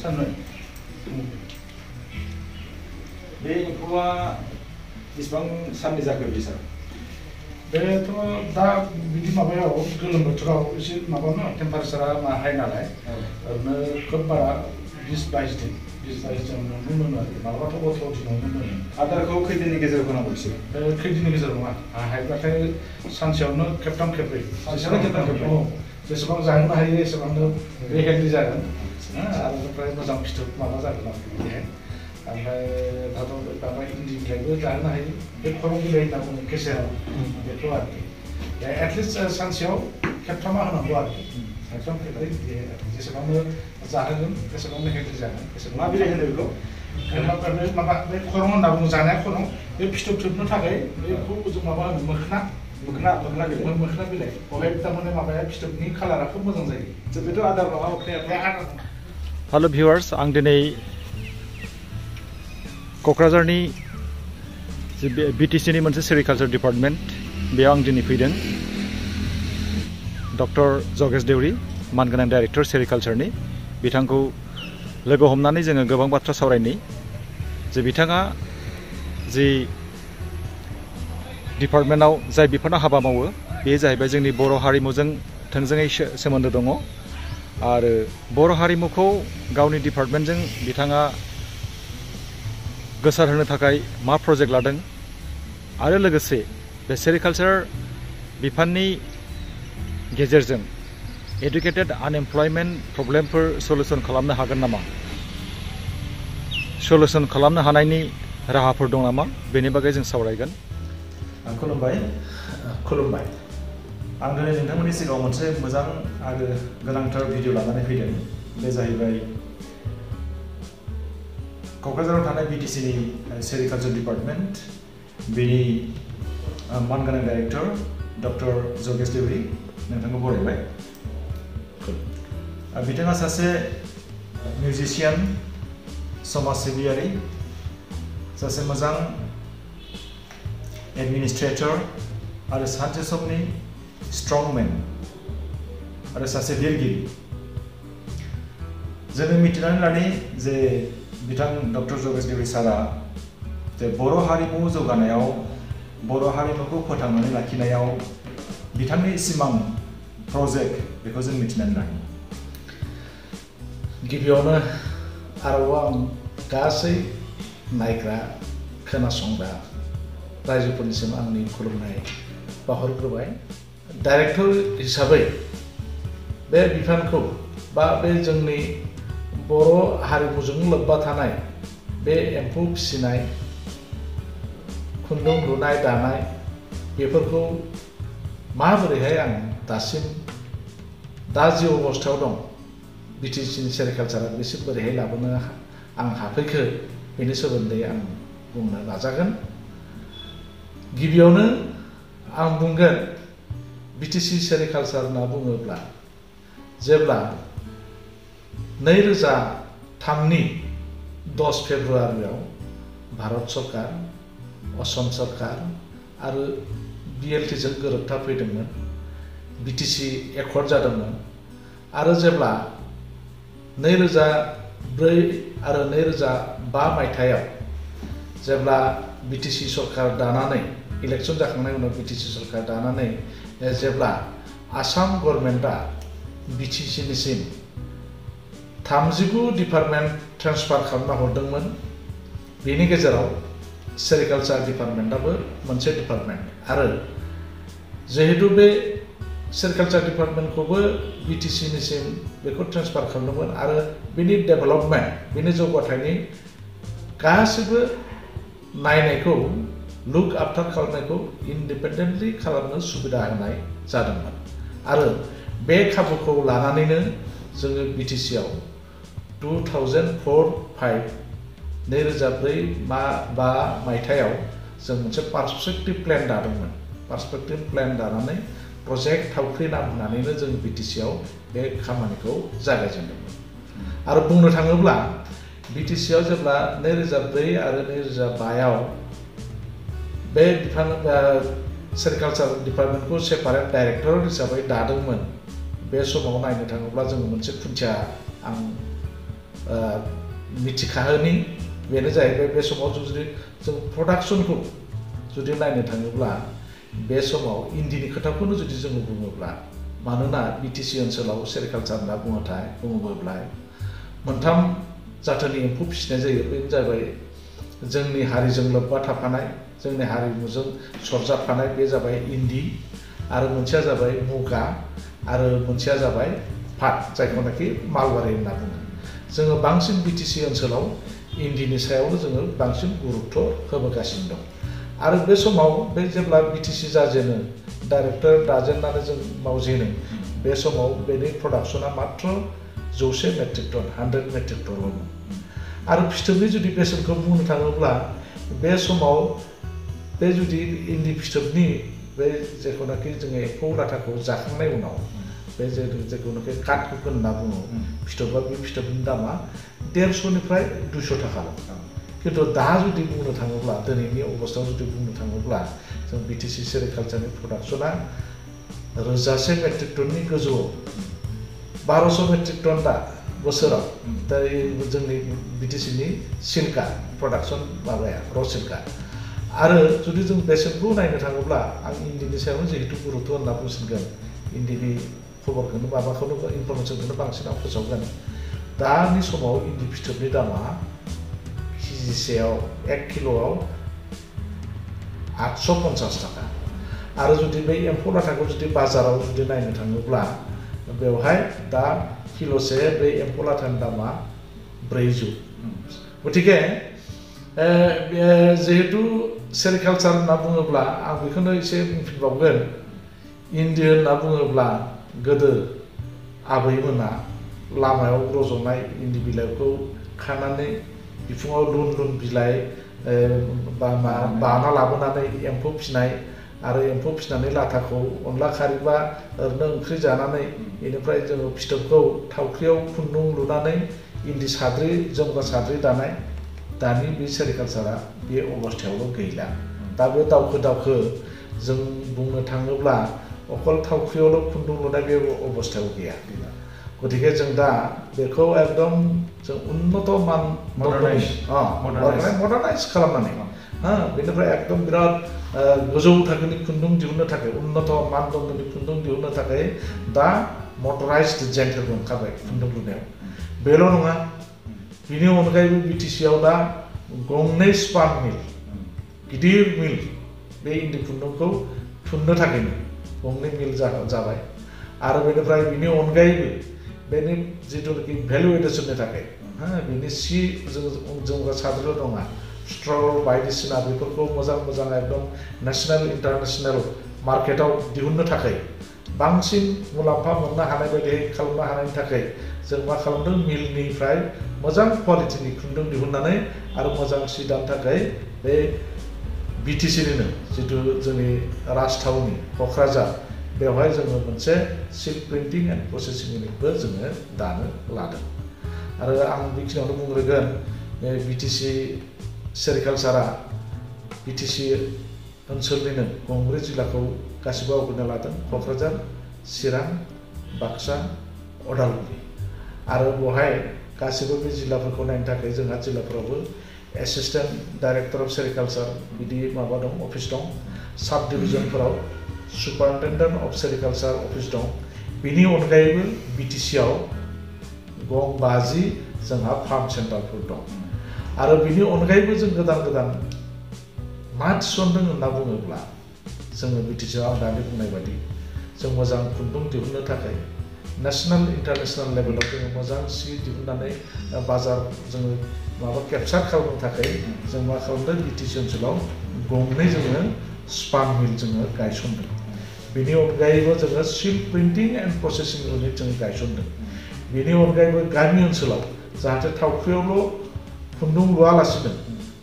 साननै बे एम्फौआ बेसेबां साननि जाखो बिदि सार? बेथ' दा बिदि माबायाव गोलोम बोथोराव एसे माबानो टेम्पारेचारा हाइ नालाय ओरैनो खोब बारा 20-22 दिन नुनो मोनो आरो माब्लाबाथ' 18 दिनावनो मोनो। आदारखौ खैदिननि गेजेराव होनांगौ बिसोर? खैदिननि गेजेराव नङा हाइब्लाथाय सानसेयावनो खेबथाम खेबब्रै जेसेबां जाहोनो हायो एसेबांनो बे हेल्दि जागोन आरो ओमफ्राय मोजां फिथोब माबा जागोन आरो बिदिहाय। ओमफ्राय दाथ' माबा इन्दि बिलाइबो जाहोनो हायो बे खरं बिलाइ होनना बुङो केसेराव बेखौ आरोखि एटलिस्ट सानसेयाव खेबथामा होनांगौ आरोखि खेबथाम खेबब्रै बिदि जेसेबांनो जाहोगोन एसेबांनो हेल्दि जागोन एसेबां मा बिलाइ होनो बेखौ? माबा बे खरं होनना बुङो जानाया खरं बे फिथोब थोबनो थाखाय बेखौ जों माबा होनो मोखोना बिलाइ बहाय थारमाने माबाया फिथोबनि कालारा खोब मोजां जायो। बेथ' आदार नङा मोखनाया। हेलो भिउवार्स, आं दिनै क'क्राझारनि BTC नि मोनसे सेरिकालचार डिपार्टमेन्ट बेयाव आं दिनै फैदों। डक्टर जगेश देउरि मानगोनां डाइरेक्टर सेरिकालचारनि बिथांखौ लोगो हमनानै जोङो गोबां बाथ्रा सावरायनि जे बिथाङा जि डिपार्टमेन्टआव जाय बिफानाव हाबा मावो बे जाहैबाय जोंनि बर' हारिमुजों थोंजोङै सोमोन्दो दङ आरो बर' हारिमुखौ गावनि डिपार्टमेन्टजों बिथाङा गोसारहोनो थाखाय मा प्रजेक्ट लादों आरो लोगोसे बे सेरिकालचार बिफाननि गेजेरजों एडुकेटेड आनएमप्लयमेन्ट प्रब्लेमफोर सल्युसन खालामनो हागोन नामा, सल्युसन खालामनो हानायनि राहाफोर दं नामा, बेनि बागै जों सावरायगोन। खुलुमबाय। आं दिनै नोंथांमोननि सिगाङाव मोनसे मोजां आरो गोनांथार भिडिअ लानानै फैदों। बे जाहैबाय क'क्राझाराव थानाय BTC नि सेरिकालचार डिपार्टमेन्ट बेनि मानगोनां डाइरेक्टर डक्टर जगेश देउरि नोंथांखौ बरायबाय। बिथाङा सासे मिउजिशियान, समाज सिबियारि, सासे मोजां एडमिनिस्ट्रेटर आरो सानसे समनि स्ट्रंमेन आरो सासे लिरगिरि। जोङो मिथिनानै लानि जे बिथां डक्टर जगेश देउरि सारा जे बर' हारिमु जौगानायाव, बर' हारिमुखौ फोथांनानै लाखिनायाव बिथांनि सिमां प्रजेक्ट बेखौ जों मिथिनानै लानि। गिबियावनो आरोबाव आं गासै नायग्रा खोनासंग्रा रायजोफोरनिसिम आंनि खुलुमनाय बावहरग्रोबाय। डाइरेक्टर हिसाबै बे बिफानखौ बा बे जोंनि बर' हारिमुजों लोब्बा थानाय बे एम्फौ फिसिनाय, खुन्दुं लुनाय दानाय बेफोरखौ माबोरैहाय आं दासिम दा जि अबस्थायाव दं BTC नि सेरिकालचारा बेसिम बोरैहाय लाबोनो आं हाफैखो बेनि सोमोन्दै आं बुंनो नाजागोन। गिबियावनो आं बुंगोन BTC सेरिकालचार होनना बुङोब्ला जेब्ला 2003 10 फेब्रुवारियाव भारत सरकार, असम सरकार आरो BLT जों गोरोबथा फैदोंमोन, BTC एकर्ड जादोंमोन आरो जेब्ला 2004 आरो 2005 मायथाइयाव जेब्ला BTC सरकार दानानै इलेक्सन जाखांनायनि उनाव BTC सरकार दानानै जेब्ला आसाम गभर्नमेन्टआ BTC निसिम 39 डिपार्टमेन्ट ट्रेन्सफार खालामना हरदोंमोन। बेनि गेजेराव सेरिकालचार डिपार्टमेन्टआबो मोनसे डिपार्टमेन्ट आरो जिहेतु बे सेरिकालचार डिपार्टमेन्टखौबो BTC निसिम बेखौ ट्रेन्सफार खालामदोंमोन आरो बेनि डेभेलपमेन्ट, बेनि जौगाथायनि गासिबो नायनायखौ, लुक आफ्टार खालामनायखौ इन्डिपेन्डेन्टलि खालामनो सुबिदा होनाय जादोंमोन आरो बे खाबुखौ लानानैनो जोङो BTC आव 2004-05 मायथाइयाव जों मोनसे पार्सपेक्टिभ प्लेन दादोंमोन। पार्सपेक्टिभ प्लेन दानानै प्रजेक्ट थावख्रि नाम होनानैनो जों BTC आव बे खामानिखौ जागायजेनदोंमोन आरो बुंनो थाङोब्ला BTC आव जेब्ला 2004 आरो 2005 बे सेरिकालचार डिपार्टमेन्टखौ सेपारेट डाइरेक्टर हिसाबै दादोंमोन, बे समाव नायनो थाङोब्ला जोङो मोनसे खुन्थिया आं मिथिखाहोनि बेनो जाहैबाय बे समाव जुदि जों प्रडाक्शनखौ जुदि नायनो थाङोब्ला बे समाव इन्दिनि खोथाखौनो जुदि जोङो बुङोब्ला मानोना बिटिसि ओनसोलाव सेरिकालचार होनना बुङोब्ला मोनथाम जाथोनि एम्फौ फिसिनाय जायो बेनो जाबाय जोंनि हारिजों लोब्बा थाफानाय जोंनि हारिमुजों सरजाबफानाय बे जाबाय इन्दि आरो मोनसेया जाबाय मुगा आरो मोनसेया जाबाय पाट जायखौनाखि मालबारि होनना बुङो जोङो बांसिन बिटिसि ओनसोलाव इन्दिनि सायावनो जोङो बांसिन गुरुत्व होबोगासिनो दं आरो बे समाव बे जेब्ला बिटिसि जाजेनो डाइरेक्टर दाजेननानै जों मावजेनो बे समाव बेनि प्रडाक्शना मात्र 100 मेट्रिक टन 100 मेट्रिक टनल' आरो फिथोबनि जुदि बेसेनखौ बुंनो थाङोब्ला बे समाव बे जुदि इन्दि फिथोबनि बे जेखौनाखि जोङो एम्फौ लाथाखौ जाखांनाय उनाव बे जेखौनाखि काटकुक होनना बुङो फिथोबा बे फिथोबनि दामा 150 निफ्राय 200 थाखाल' खिन्थु दा जुदि बुंनो थाङोब्ला दिनैनि अबस्थायाव जुदि बुंनो थाङोब्ला जों बिटिसि सेरिकालचारनि प्रडाक्शना 1000 मेट्रिक टननि गोजौआव 1200 मेट्रिक टन दा बोसोराव दा जोंनि बिटिसिनि सिल्कआ प्रडाक्शन माबाया र' सिल्कआ आरो जुदि जों बेसेनखौ नायनो थाङोब्ला आं इन्दिनि सायावनो जिहेतु गुरुत्व होनना बुंसिनगोन इन्दिनि खबरखौनो माबाखौनो इनफरमेसनखौनो बांसिन आं फोसावगोन दानि समाव इन्दि फिथोबनि दामा केजिसेयाव 1 किल'आव 850 थाखा आरो जुदि बे एम्फौ लाथाखौ जुदि बाजाराव जुदि नायनो थाङोब्ला बेवहाय दा किल'से बे एम्फौ लाथानि दामा 400 गतिके जिहेतु सेरिकालचार होनना बुङोब्ला आं बेखौनो एसे बुंफिनबावगोन इन्दि होनना बुङोब्ला गोदो आबैमोना लामायाव रज'नाय इन्दि बिलाइखौ खानानै बिफाङाव लुन लुन बिलाइ बाना लाबोनानै एम्फौ फिसिनाय आरो एम्फौ फिसिनानै लाथाखौ अनला खारै बा ओरैनो ओंख्रि जानानै बेनिफ्राय जोङो फिथोबखौ थावख्रियाव खुन्दुं लुनानै इन्दि साद्रि जोमग्रा साद्रि दानाय दानि बे सेरिकालचारा बे अबस्थायावल' गैला दा बे दावखो जों बुंनो थाङोब्ला अकल थावख्रियावल' खुन्दुं लुनाय बे अबस्थायाव गैया गतिके जों दा बेखौ एकदम जों उन्नत मान मडार्नाइज खालामनानै बेनिफ्राय एकदम बिराद गोजौ थाखोनि खुन्दुं दिहुननो थाखाय उन्नत मानदण्डनि खुन्दुं दिहुननो थाखाय दा मटराइज्ड जेन्टेल ओंखारबाय खुन्दुं लुनायाव बेल' नङा बिनि अनगायैबो बिटिसिआव दा गंनै स्पान मिल गिदिर मिल बे इन्दि खुन्दुंखौ थुननो थाखायनो गंनै मिल जाबाय आरो बेनिफ्राय बिनि अनगायैबो बेनि जिथुनाखि भेलु एडिशननि थाखाय बिनि सि जोमग्रा साद्रिल' नङा स्ट्रल बायदिसिना बेफोरखौ मोजां एकदम नेशनेल इन्टारनेशनेल मार्केटाव दिहुननो थाखाय बांसिन मुलाम्फा मोननो हानाय बायदि खालामनो हानायनि थाखाय जों मा खालामदों मिलनिफ्राय मोजां क्वालिटिनि खुन्दुं दिहुननानै आरो मोजां सि दानो थाखाय बे बिटिसिनिनो जिथु जोंनि राजथावनि क'क्राझार बेवहाय जोङो मोनसे सिल्क प्रिन्टिं एन्ड प्रसेसिं इउनिटबो जोङो दानो लादों आरो आं बेखिनियावनो बुंग्रोगोन बिटिसि सेरिकालचारा बिटिसि ओनसोलनिनो गंब्रै जिल्लाखौ गासिबो आवग्रिना लादों क'क्राझार चिरां बाक्सा उदालगुरि आरो बेवहाय गासिबो बे जिल्लाफोरखौ नायनो थाखाय जोंहा जिल्लाफोरावबो एसिस्टेन्ट डाइरेक्टर अफ सेरिकालचार बिदि माबा दं अफिस दं साब डिभिजनफोराव सुपारिनटेन्डेन्ट अफ सेरिकालचार अफिस दं बिनि अनगायैबो बिटिसिआव गं 50 जोंहा फार्म सेन्टारफोर दं आरो बिनि अनगायैबो जों गोदान मा थिसनदों होनना बुङोब्ला जोङो बिटिसिआव आं दानि बुंनाय बायदि जों मोजां खुन्दुं दिहुननो थाखाय नेशनेल इन्टारनेशनेल लेभेलाव जोङो मोजां सि दिहुननानै बाजार जोङो माबा केपचार खालामनो थाखाय जों मा खालामदों बिटिसि ओनसोलाव गंनै जोङो स्पान मिल जोङो गायसनदों बेनि अनगायैबो जोङो silk printing and processing unit जोङो गायसनदों बेनि अनगायैबो गामि ओनसोलाव जाहाथे थावख्रियावल' खुन्दुं लुवालासिनो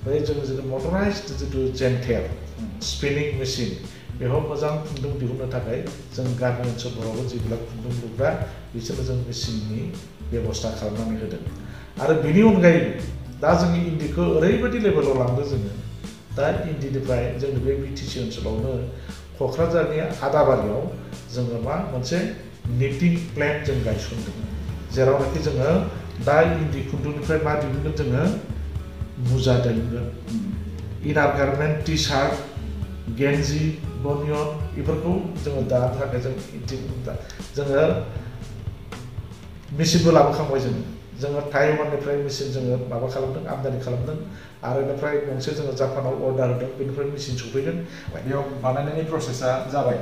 बै जोङो जितु मटराइज्ड जितु जेन्टेल स्पिनिं मेसिन बेयाव मोजां खुन्दुं दिहुननो थाखाय जों गामि ओनसोलफोरावबो जिবিলাক खुन्दुं लुग्रा बिसोरनो जों मेसिननि बेबस्था खालामनानै होदों आरो बेनि अनगायैबो दा जोंनि इन्दिखौ ओरैबायदि लेभेलाव लांदों जोङो दा इन्दिनिफ्राय जोंनि बे बिटिसि ओनसोलावनो क'क्राझारनि आदाबारियाव जोङो मा मोनसे निटिं प्लेन्ट जों गायसनदों जेरावनाखि जोङो दा इन्दि खुन्दुंनिफ्राय मा दिहुनगोन जोङो मुजा दिहुनगोन इनार गारमेन्ट टि सार्ट गेन्जि बनियन बेफोरखौ जोङो दानो थाखाय जों जोङो मेचिनबो लाबोखांबाय जोङो ताइवाननिफ्राय मेचिन जोङो माबा खालामदों आमदानि खालामदों आरो बेनिफ्राय गंसे जोङो जापानाव अर्डार होदों बेनिफ्राय मेचिन सफैगोन बेयाव बानायनायनि प्रसेसा जाबाय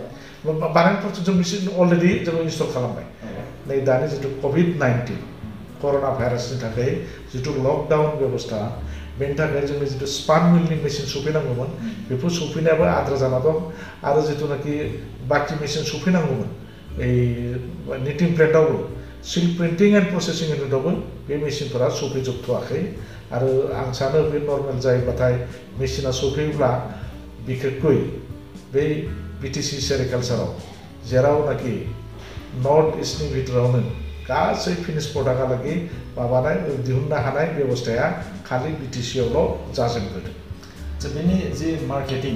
बानायनाय प्रसेस जों मेचिन अलरेडि जोङो इनस्टल खालामबाय नै दानि जितु COVID-19 कर'ना भाइरासनि थाखाय जितु लकडाउन बेबस्था बेनि थाखाय जोंनि जितु स्पान मिलनि मेचिन सफैनांगौमोन बेफोर सफैनायाबो आद्रा जाना दं आरो जितुनाखि बाखि मेचिन सफैनांगौमोन এই निटिं प्लेन्टआवबो सिल्क प्रिन्टिं एन्ड प्रसेसिं इउनिटआवबो बे मेचिनफोरा सफैजोबथ'वाखै आरो आं सानो बे नर्मेल जायोबाथाय मेचिना सफैयोब्ला बिखेखै बे बिटिसि सेरिकालचाराव जेरावनाखि नर्थ इस्टनि भितरावनो गासै फिनिश प्रडाक्टहालागै माबानाय दिहुननो हानाय बेबस्थाया खालि बिटिसिआवल' जाजोबग्रोदों बेनि जि मार्केटिं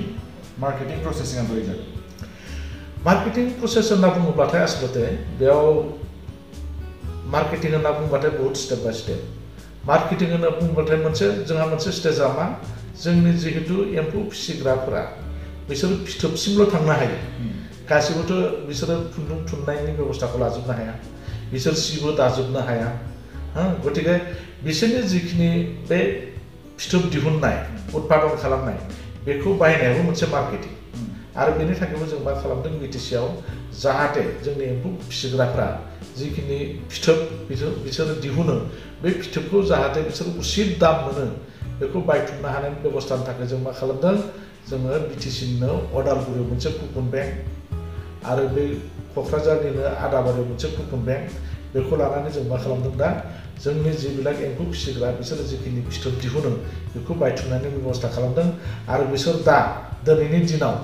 प्रसेसिंआ बोरै जागोन मार्केटिं प्रसेस होनना बुङोब्लाथाय आसलते बेयाव मार्केटिं होनना बुंबाथाय बहुत स्टेप बाय स्टेप मार्केटिं होनना बुंबाथाय जोंहा मोनसे स्टेजआ मा जोंनि जिहेतु एम्फौ फिसिग्राफोरा बिसोर फिथोबसिमल' थांनो हायो गासिबोथ' बिसोरो खुन्दुं थुननायनि बेबस्थाखौ लाजोबनो हाया बिसोर सिबो दाजोबनो हाया गतिके बिसोरनि जिखिनि बे फिथोब दिहुननाय उत्पादन खालामनाय बेखौ बायनायाबो मोनसे मार्केटिं आरो बेनि थाखायबो जों मा खालामदों बिटिसिआव जाहाथे जोंनि एम्फौ फिसिग्राफ्रा जिखिनि फिथोब बिसोरो दिहुनो बे फिथोबखौ जाहाथे बिसोर उचित दाम मोनो बेखौ बायथुमनो हानायनि बेबस्थानि थाखाय जों मा खालामदों जोङो बिटिसिनो अदालगुरियाव मोनसे कुपन बेंक आरो बे क'क्राझारनिनो आदाबारियाव मोनसे कुपन बेंक बेखौ लानानै जों मा खालामदों दा जोंनि जिबिलाक एम्फौ फिसिग्रा बिसोरो जिखिनि फिथोब दिहुनो बेखौ बायथुमनायनि बेबस्था खालामदों आरो बिसोर दा दिनैनि दिनाव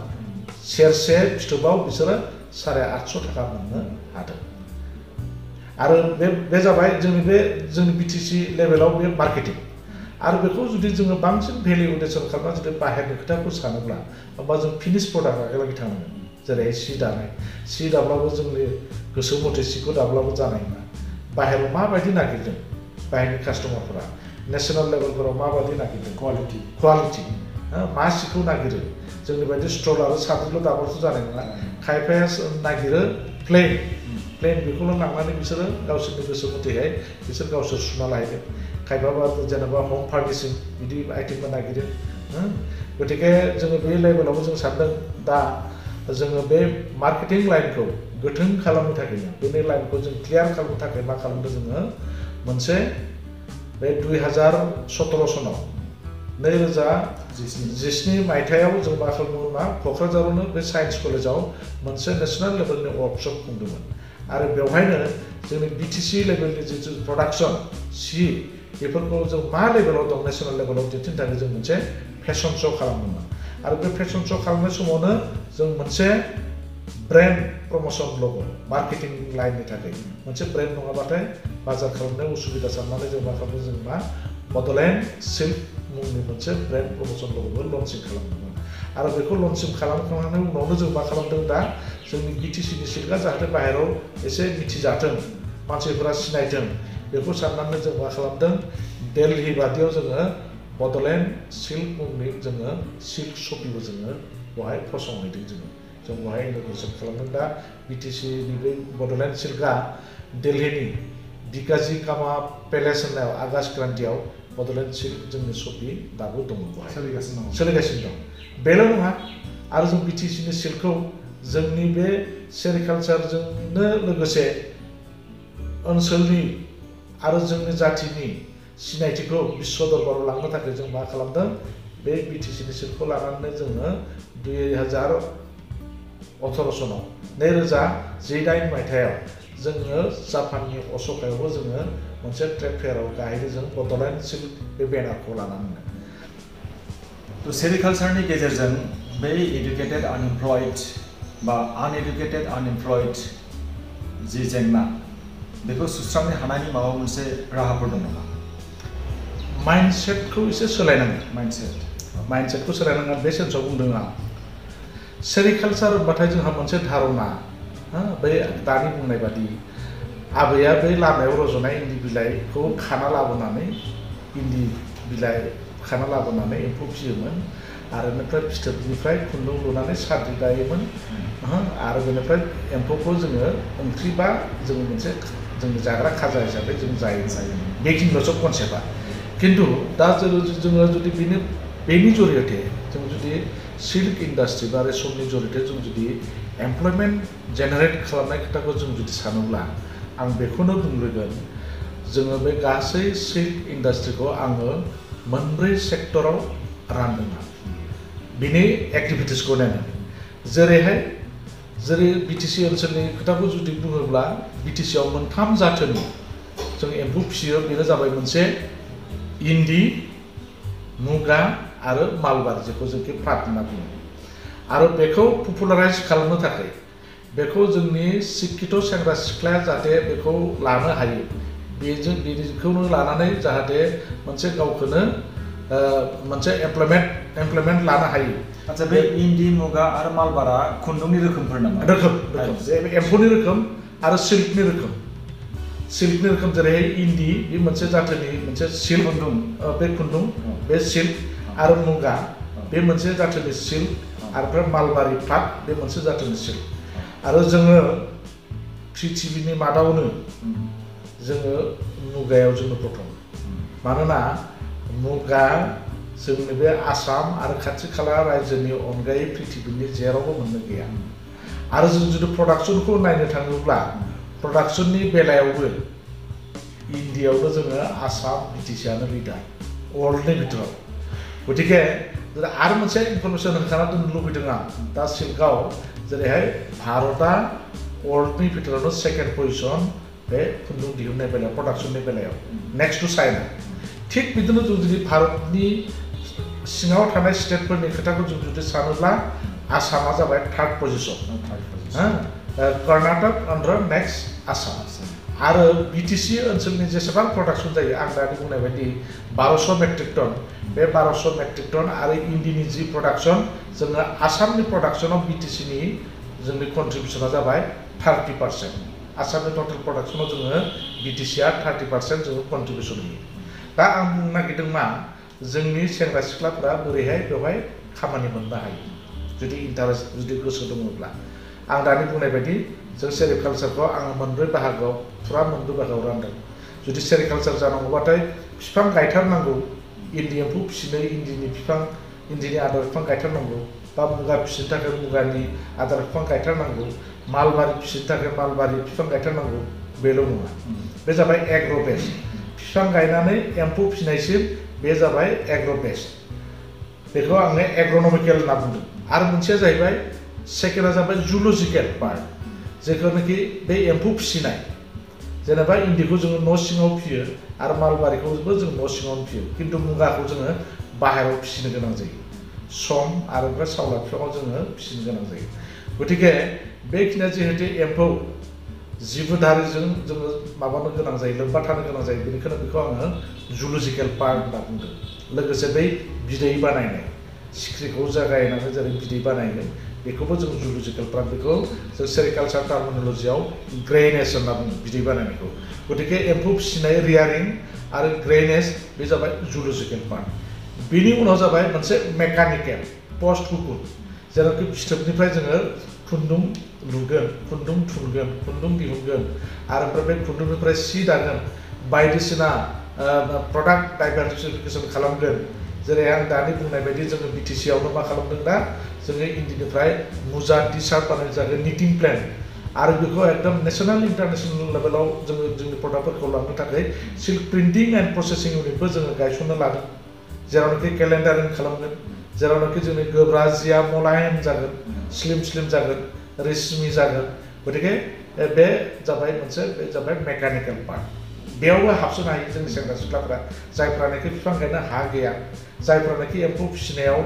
सेरसे फिथोबाव बिसोरो 850 थाखा मोननो हादों आरो बे जाबाय जोंनि बिटिसि लेभेलाव बे मार्केटिं आरो बेखौ जुदि जोङो बांसिन भेलु एडिसन खालामना जुदि बाहेरनि खोथाखौ सानोब्ला होमबा जों फिनिश प्रडाक्टआलागै थांनांगोन जेरै सि दाब्लाबो जोंनि गोसो मथे सिखौ दाब्लाबो जानाय नङा बाहेराव माबायदि नागिरदों बाहेरनि कास्टमारफोरा नेशनेल लेभेलफोराव माबायदि नागिरदों क्वालिटि मा सिखौ नागिरो जोंनि बायदि स्ट्रल आरो साद्रिल' दाबाथ' जानाय नङा खायफाया नागिरो प्लेन बेखौल' लांनानै बिसोरो गावसोरनि गोसो मथेहाय बिसोर गावसोर सुना लाहैगोन खायफाबा जेनेबा हम फार्निशिं बिदि आइटेमबो नागिरो गतिके जोङो बे लेभेलावबो जों सानदों दा जोङो बे मार्केटिं लाइनखौ गोथों खालामनो थाखायनो बे लाइनखौ जों क्लियार खालामनो थाखाय मा खालामदों जोङो मोनसे बे 2017 सनाव 2017 मायथाइयाव जों मा खालामदोंमोन मा क'क्राझारावनो बे साइन्स कलेजाव मोनसे नेशनेल लेभेलनि वर्कशप खुंदोंमोन आरो बेवहायनो जोंनि बिटिसि लेभेलनि जितु प्रडाक्शन सि बेफोरखौ जों मा लेभेलाव दं नेशनेल लेभेलाव दिन्थिनो थाखाय जों मोनसे फेशन श' खालामदोंमोन आरो बे फेशन श' खालामनाय समावनो जों मोनसे ब्रेन्ड प्रमोशन लोगो मार्केटिं लाइननि थाखाय मोनसे ब्रेन्ड नङाबाथाय बाजार खालामनायाव उसुबिदा साननानै जों मा खालामदों जों मा बड'लेण्ड सिल्क मुंनि मोनसे ब्रेन्ड प्रमोशन लोगोबो लन्चिं खालामदोंमोन आरो बेखौ लन्चिं खालामखांनायनि उनावनो जों मा खालामदों दा जोंनि बिटिसिनि सिल्कआ जाहाथे बाहेराव एसे मिथिजाथों मानसिफोरा सिनायथों बेखौ साननानै जों मा खालामदों दिल्ली बादियाव जोङो बड'लेण्ड सिल्क मुंनि जोङो सिल्क शपिबो जोङो बेवहाय फसंहैदों जों बेवहाय इन'ग्रेसन खालामदों दा बिटिसिनि बे बड'लेण्ड सिल्कआ दिल्लीनि बिकाजी कामा पेलेस होननायाव आगष्ट क्रान्तियाव बड'लेण्ड सिल्क जोंनि शपि दाबो दङ बेवहाय सोलिगासिनो दं बेल' नङा आरो जों बिटिसिनि सिल्कखौ जोंनि बे सेरिकालचारजोंनो लोगोसे ओनसोलनि आरो जोंनि जाथिनि सिनायथिखौ विश्व दरबाराव लांनो थाखाय जों मा खालामदों बे बिटिसिनि सिल्कखौ लानानै जोङो 2018 सनाव 2018 मायथाइयाव जोङो जापाननि असाकायावबो जोङो मोनसे ट्रेड फेयाराव गाहैदों जों बड'लेण्ड सिल्क बे बेनारखौ लानानै तो सेरिकालचारनि गेजेरजों बे एडुकेटेड आनएडुकेटेड जि जेंना बेखौ सुस्रांनो हानायनि माबा मोनसे राहाफोर दं नामा माइन्डसेटखौ एसे सोलायनांगोन माइन्डसेटखौ सोलायनांगोन बे सेन्सआव बुंदों आं सेरिकालचार होनबाथाय जोंहा मोनसे धारना बै दानि बुंनाय बादि आबैया बै लामायाव रज'नाय इन्दि बिलाइखौ खाना लाबोनानै इन्दि बिलाइ खाना लाबोनानै एम्फौ फिसियोमोन आरो बेनिफ्राय फिथोबनिफ्राय खुन्दुं लुनानै साद्रि दायोमोन आरो बेनिफ्राय एम्फौखौ जोङो ओंख्रि बा जोङो मोनसे जोंनि जाग्रा खाजा हिसाबै जों जायोमोन बेखिनिल'सो कनसेप्टआ खिन्थु दा जोङो जुदि बेनि जरियते जों जुदि सिल्क इन्डास्ट्रि बा रेशमनि जरियते जों जुदि एमप्लयमेन्ट जेनेरेट खालामनाय खोथाखौ जों जुदि सानोब्ला आं बेखौनो बुंग्रोगोन जोङो बे गासै सिल्क इन्डास्ट्रिखौ आङो मोनब्रै सेक्टराव रानदों बिनि एक्टिभिटिसखौ नायनानै जेरै बिटिसि ओनसोलनि खोथाखौ जुदि बुङोब्ला बिटिसिआव मोनथाम जाथोनि जों एम्फौ फिसियो बेनो जाबाय मोनसे इन्दि मुगा आरो मालबारि जेखौ जोंखि पाट होनना बुङो आरो बेखौ पपुलाराइज खालामनो थाखाय बेखौ जोंनि शिक्षित सेंग्रा सिख्लाया जाहाथे बेखौ लानो हायो बेखौनो लानानै जाहाथे मोनसे गावखौनो मोनसे एमप्लयमेन्ट लानो हायो आচ্ছা बे इन्दि मुगा आरो मालबारा खुन्दुंनि रोखोमफोर नामा रोखोम जे एम्फौनि रोखोम आरो सिल्कनि रोखोम जेरैहाय इन्दि बे मोनसे जाथोनि मोनसे सिल्क खुन्दुं बे सिल्क आरो मुगा बे मोनसे जाथोनि सिल्क आरो मालबारि पाट बे मोनसे जाथोनि सिल्क आरो जोङो पृथिबिनि मादावनो जोङो मुगायाव जोङो प्रथम मानोना मुगा जोंनि बे आसाम आरो खाथि खाला रायजोनि अनगायै पृथिबिनि जेरावबो मोननो गैया आरो जों जुदि प्रडाक्शनखौ नायनो थाङोब्ला प्रडाक्शननि बेलायावबो इन्डियायावनो जोङो आसाम बिटिसिआनो लिडार वर्ल्डनि बिथोराव गतिके आरो मोनसे इनफरमेसन होखाना दोननो लुबैदों आं दा सिल्कआव जेरैहाय भारतआ वर्ल्डनि बिथोरावनो सेकेन्ड पजिशन बे खुन्दुं दिहुननाय बेलायाव प्रडाक्शननि बेलायाव नेक्स्ट टु चाइना थिग बिदिनो जों जुदि भारतनि सिङाव थानाय स्टेटफोरनि खोथाखौ जों जुदि सानोब्ला आसामा जाबाय third position Karnataka Andhra next Assam आरो बिटिसि ओनसोलनि जेसेबां प्रडाक्शन जायो आं दानि बुंनाय बायदि 1200 मेट्रिक टन बे 1200 मेट्रिक टन आरो इन्डिनि जि प्रडाक्शन जोङो आसामनि प्रडाक्शनाव बिटिसिनि जोंनि कन्ट्रिबिउसना जाबाय 30% आसामनि टटेल प्रडाक्शनाव जोङो बिटिसिआ 30% जोङो कन्ट्रिबिउसन होयो दा आं बुंनो नागिरदों मा जोंनि सेंग्रा सिख्लाफोरा बोरैहाय बेवहाय खामानि मोननो हायो जुदि इन्टारेस्ट जुदि गोसो दङब्ला आं दानि बुंनाय बायदि जों सेरिकालचारखौ आङो मोनब्रै बाहागोआव रानदों जुदि सेरिकालचार जानांगौबाथाय बिफां गायथारनांगौ इन्दि एम्फौ फिसिनो इन्दिनि आदार बिफां गायथारनांगौ बा मुगा फिसिनो थाखाय मुगानि आदार बिफां गायथारनांगौ मालबारि फिसिनो थाखाय मालबारि बिफां गायथारनांगौ बेल' नङा बे जाबाय एग्र' बेस्ड बिफां गायनानै एम्फौ फिसिनायसिम बे जाबाय एग्र' बेस्ड बेखौ आङो एग्र'नमिकेल होनना बुंदों आरो मोनसेया जाहैबाय सेकेन्डआ जाबाय जुलजिकेल पार्ट जेखौनाखि बे एम्फौ फिसिनाय जेनेबा इन्दिखौ जोङो न' सिङाव फियो आरो मालबारिखौबो जों न' सिङावनो फियो खिन्थु मुगाखौ जोङो बाहेरायाव फिसिनो गोनां जायो सम आरो ओमफ्राय सावला बिफाङाव जोङो फिसिनो गोनां जायो गतिके बेखिनिया जिहेतु एम्फौ जिबुधारिजों जोङो माबानो गोनां जायो लोब्बा थानो गोनां जायो बेनिखायनो बेखौ आङो जुलजिकेल पार्ट होनना बुंदों लोगोसे बै बिदै बानायनाय सिख्रिखौ जागायनानै जेरै बिदै बानायगोन बेखौबो जों जुलजिकेल पार्ट बेखौ जों सेरिकालचार टार्मिनलजियाव ग्रेनेस होनना बुङो बिदै बानायनायखौ गतिके एम्फौ फिसिनाय रियारिं आरो ग्रेनेस बे जाबाय जुलजिकेल पार्ट बेनि उनाव जाबाय मोनसे मेकानिकेल पस्ट कुकुर जेरावखि फिथोबनिफ्राय जोङो खुन्दुं लुगोन खुन्दुं थुनगोन खुन्दुं दिहुनगोन आरो ओमफ्राय बे खुन्दुंनिफ्राय सि दागोन बायदिसिना प्रडाक्ट डाइभारसिफिकेसन खालामगोन जेरै आं दानि बुंनाय बायदि जोङो बिटिसिआवनो मा खालामदों दा जोङो इन्दिनिफ्राय मुजा टि सार्ट बानायनो जागोन निटिं प्लेन आरो बेखौ एकदम नेशनेल इन्टारनेशनेल लेभेलाव जोङो जोंनि प्रडाक्टफोरखौ लांनो थाखाय सिल्क प्रिन्टिं एन्ड प्रसेसिं इउनिटबो जोङो गायसननो लादों जेरावनाखि केलेन्डारिं खालामगोन जेरावनाखि जोंनि गोब्रा जिया मलायम जागोन स्लिम जागोन रेशमि जागोन गतिके बे जाबाय मोनसे बे जाबाय मेकानिकेल पार्ट बेयावबो हाबसोनो हायो जोंनि सेंग्रा सिख्लाफोरा जायफ्रानाखि बिफां गायनो हा गैया जायफ्रानाखि एम्फौ फिसिनायाव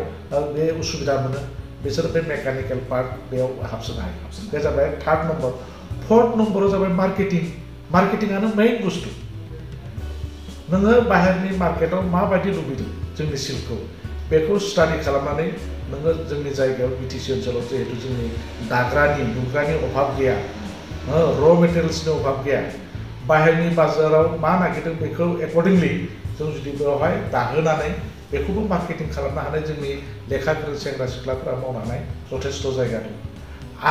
बे उसुबिदा मोनो बिसोर बे मेकानिकेल पार्ट बेयाव हाबसोनो हायो बे जाबाय थार्ड नम्बर फोर्थ नम्बराव जाबाय मार्केटिंआनो मेइन बुस्थु नोङो बाहेरनि मार्केटाव माबायदि लुबैदों जोंनि सिल्कखौ बेखौ स्टाडि खालामनानै नोङो जोंनि जायगायाव बिटिसि ओनसोलाव जिहेतु जोंनि दाग्रानि लुग्रानि अभाब गैया र' मेटेरियल्सनि अभाब गैया बाहेरनि बाजाराव मा नागिरदों बेखौ एकर्डिंलि जों जुदि बेवहाय दाहोनानै बेखौबो मार्केटिं खालामनो हानाय जोंनि लेखा गोरों सेंग्रा सिख्लाफोरा मावनो हानाय जथेस्थ' जायगा दं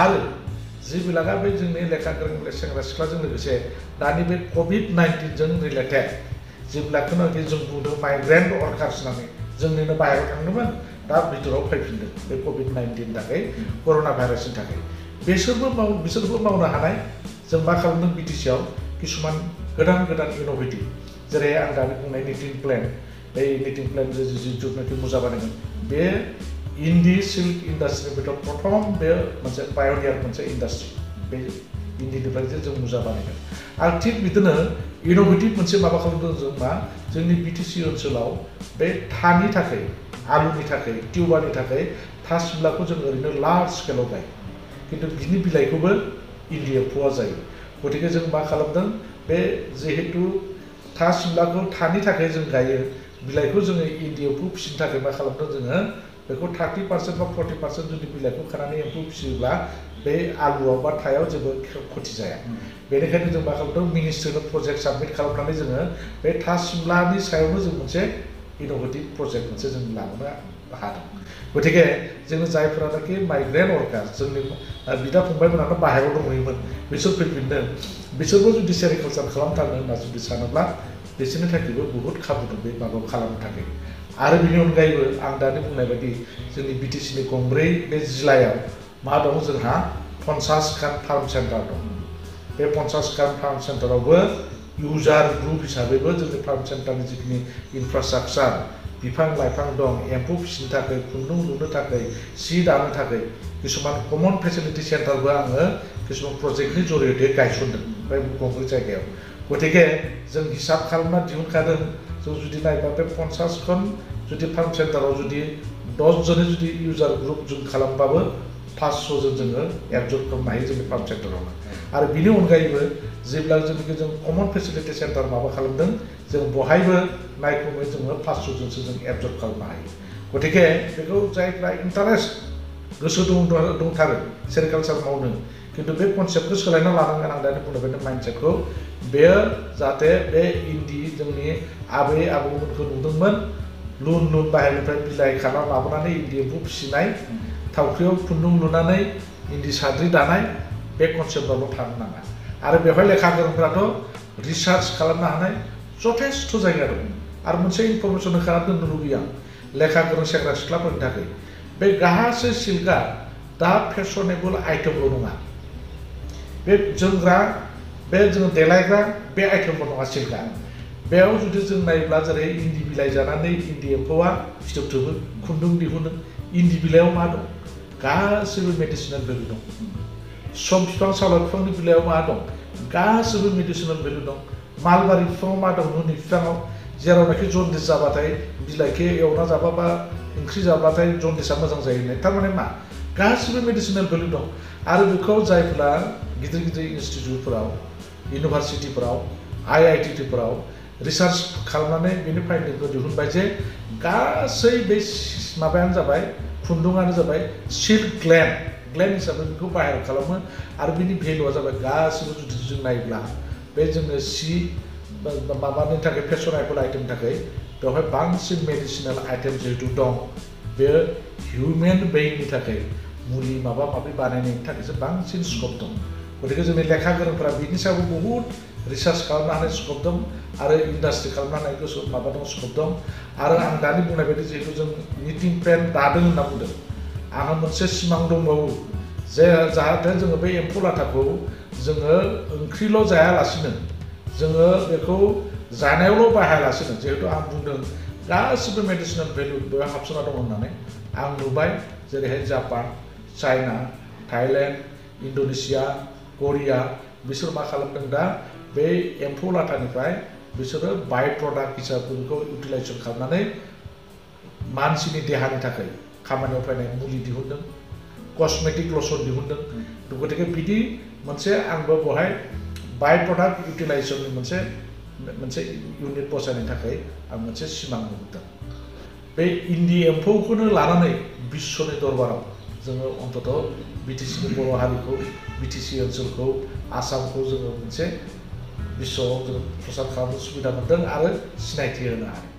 आरो जिबिलागा बे जोंनि लेखा गोरों सेंग्रा सिख्लाजों लोगोसे दानि बे COVID-19 जों रिलेटेड जेब्लाखौनाखि जों बुंदों माइग्रेन्ट वर्कार्स होननानै जोंनिनो बाहेरायाव थांदोंमोन दा बिथोराव फैफिनदों बे COVID-19 थाखाय कर'ना भाइरासनि थाखाय बिसोरबो मावनो हानाय जों मा खालामदों बिटिसिआव किसुमान गोदान इनोभेटिभ जेरै आं दानि बुंनाय निटिं प्लेन बे निटिं प्लेन जिथुनाखि मुजा बानायगोन बे इन्दि सिल्क इन्डास्ट्रिनि बिथोराव प्रथम बे मोनसे पायनियार मोनसे इन्डास्ट्रि बे इन्दिनिफ्राय जों मुजा बानायगोन आरो थिग बिदिनो इनोभेटिभ मोनसे माबा खालामदों जों मा जोंनि बिटिसि ओनसोलाव बे थानि थाखाय आलुनि थाखाय टिउबारनि थाखाय था सिमलाखौ जों ओरैनो लार्ज स्केलाव गायो किन्तु बिनि बिलाइखौबो इन्दि एम्फौआ जायो गतिके जों मा खालामदों बे जिहेतु था सिमलाखौ थानि थाखाय जों गायो बिलाइखौ जोङो इन्दि एम्फौ फिसिनो थाखाय मा खालामदों जोङो बेखौ 30% बा 40% जुदि बिलाइखौ खानानै एम्फौ फिसियोब्ला बे आलुआव बा थायाव जेबो खथि जाया बेनिखायनो जों मा खालामदों मिनिस्ट्रिनो प्रजेक्ट साबमिट खालामनानै जोङो बे था सिमलानि सायावनो जों मोनसे इनोभेटिभ प्रजेक्ट मोनसे जों लाबोनो हादों गतिके जोङो जायफोरानाखि माइग्रेन्ट वर्कार्स जोंनि बिदा फंबायमोनानो बाहेरायाव दंहैयोमोन बिसोर फैफिनदों बिसोरबो जुदि सेरिकालचार खालामथारनो होनना जुदि सानोब्ला बिसोरनि थाखायबो बुहुत खाबु दं बे माबाखौ खालामनो थाखाय आरो बिनि अनगायैबो आं दानि बुंनाय बायदि जोंनि बिटिसिनि गंब्रै बे जिल्लायाव मा दं जोंहा 50 खान फार्म सेन्टार दं बे 50 खान फार्म सेन्टारावबो इउजार ग्रुप हिसाबैबो जोंनि फार्म सेन्टारनि जिखिनि इनफ्रास्ट्राक्चार बिफां लाइफां दं एम्फौ फिसिनो थाखाय खुन्दुं लुनो थाखाय सि दानो थाखाय किसुमान कमन फेसिलिटि सेन्टारबो आङो किसुमान प्रजेक्टनि जरियते गायसनदों बे गंब्रै जायगायाव गतिके जों हिसाब खालामना दिहुनखादों जों जुदि नायबा बे 50 खन जुदि फार्म सेन्टाराव जुदि 10 जनै जुदि इउजार ग्रुप जों खालामबाबो 500 जों जोङो एबजर्ब खालामनो हायो जोंनि फार्म सेन्टारावनो आरो बिनि अनगायैबो जेब्ला जोंनि जों कमन फेसिलिटि सेन्टार माबा खालामदों जों बहायबो नायखौमै जोङो 500 जोंसो जों एबजर्ब खालामनो हायो गतिके बेखौ जायफ्रा इन्टारेस्ट गोसो दंथारो सेरिकालचार मावनो किन्तु बे कनसेप्टखौ सोलायना लानांगोन आं दानि बुंनाय बायदि माइन्डसेटखौ बेयो जाहाथे बे इन्दि जोंनि आबै आबौमोनखौ नुदोंमोन लुन बाहेरनिफ्राय बिलाइ खाना लाबोनानै इन्दि एम्फौ फिसिनाय थावख्रियाव खुन्दुं लुनानै इन्दि साद्रि दानाय बे कनसेप्टआवल' थानो नाङा आरो बेवहाय लेखा गोरोंफ्राथ' रिसार्च खालामनो हानाय जथेस्थ' जायगा दं आरो मोनसे इनफरमेसन होखाना दोननो लुबैयो आं लेखा गोरों सेंग्रा सिख्लाफोरनि थाखाय बे गासै सिल्कआ दा फेशनेबल आइटेमल' नङा बे जोमग्रा बे जों देलायग्रा बे आइटेमल' नङा सिल्कआ बेयाव जुदि जों नायोब्ला जेरै इन्दि बिलाइ जानानै इन्दि एम्फौआ फिथोब थोबो खुन्दुं दिहुनो इन्दि बिलाइयाव मा दं गासैबो मेडिसिनेल भेलु दं सम बिफां सावला बिफांनि बिलाइयाव मा दं गासैबो मेडिसिनेल भेलु दं मालबारि बिफाङाव मा दं नुनि बिफाङाव जेरावनाखि जन्दिस जाबाथाय बिलाइखौ एवना जाबा बा ओंख्रि जाब्लाथाय जन्दिसा मोजां जायो होननाय थारमाने मा गासैबो मेडिसिनेल भेलु दं आरो बेखौ जायफोरा गिदिर इनस्टिट्युटफोराव इउनिभारसिटिफोराव IITफोराव रिसार्च खालामनानै बेनि फाइन्डिंखौ दिहुनबाय जे गासै बे माबायानो जाबाय खुन्दुङानो जाबाय सिल्क ग्लेन्ड हिसाबै बेखौ बाहेर खालामो आरो बिनि भेलुआ जाबाय गासैबो जुदि जों नायोब्ला बे जोङो सि माबानि थाखाय फेशनेबल आइटेमनि थाखाय बेवहाय बांसिन मेडिसिनेल आइटेम जिहेतु दं बे हिउमेन बेइंनि थाखाय मुलि माबा माबि बानायनायनि थाखायसो बांसिन स्कप दं गतिके जोंनि लेखा गोरोंफोरा बिनि सायावबो बहुद रिसार्च खालामनो हानाय स्कप दं आरो इन्डास्ट्रि खालामनो हानाय गोसो माबा दं स्कप दं आरो आं दानि बुंनाय बायदि जिहेतु जों निटिं पेन दादों होनना बुंदों आंहा मोनसे सिमां दंबावो जे जाहाथे जोङो बे एम्फौ लाथाखौ जोङो ओंख्रिल' जायालासिनो जोङो बेखौ जानायावल' बाहायालासिनो जिहेतु आं बुंदों गासिबो मेडिसिनेल भेलु बेयाव हाबसोना दं होननानै आं नुबाय जेरैहाय जापान चाइना थाइलेण्ड इन्ड'नेसिया करिया बिसोर मा खालामदों दा बे एम्फौ लाथानिफ्राय बिसोरो बाय प्रडाक्ट हिसाबै बेखौ इउटिलाइजेसन खालामनानै मानसिनि देहानि थाखाय खामानियाव फैनाय मुलि दिहुनदों कस्मेटिक लसन दिहुनदों गतिके बिदि मोनसे आंबो बेवहाय बाय प्रडाक्ट इउटिलाइजेसननि मोनसे इउनिट बसायनो थाखाय आं मोनसे सिमां नुदों बे इन्दि एम्फौखौनो लानानै बिश्वनि दरबाराव जोङो अन्तत बिटिसिनि बर' हारिखौ बिटिसि ओनसोलखौ आसामखौ जोङो मोनसे बिश्वआव जों प्रसार खालामनो सुबिदा मोन्दों आरो सिनायथि होनो हादों।